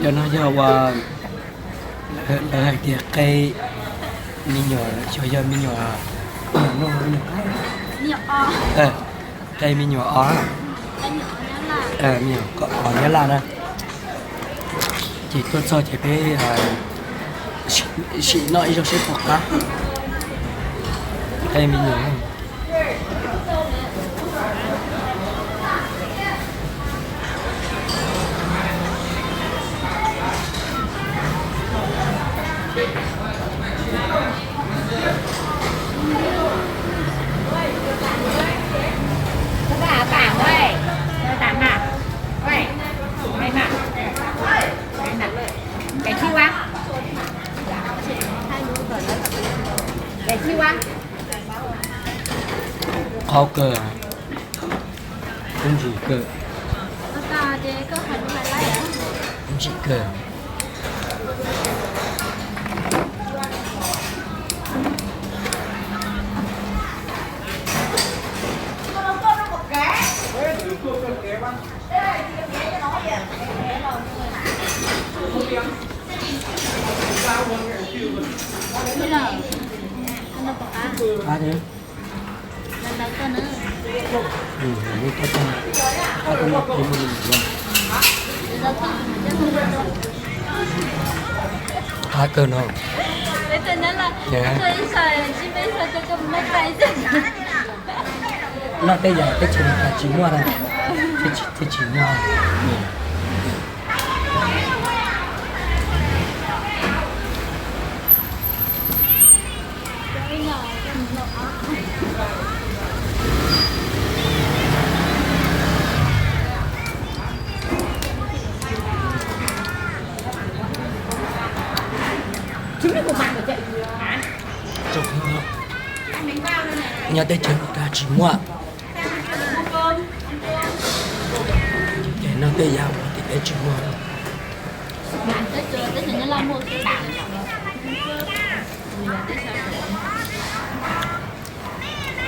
Cov no yog uas lawv hais tias qe me nyuam, xyov yog me nyuam, qe me nyuam os, me nyuam os Nyab Laj na. Ces tuaj txog ces peb sim noj ib zaug seb puas qab. Qe me nyuam. Qhov kawg, ntsim kawg, ntsim kawg. Qab kawg no. Noj tej yam teb chaws Meskas tsis muaj na, tsis muaj. Nyob teb chaws Meskas tsis muaj. Ces noj tej yam uas tim teb tsis muaj.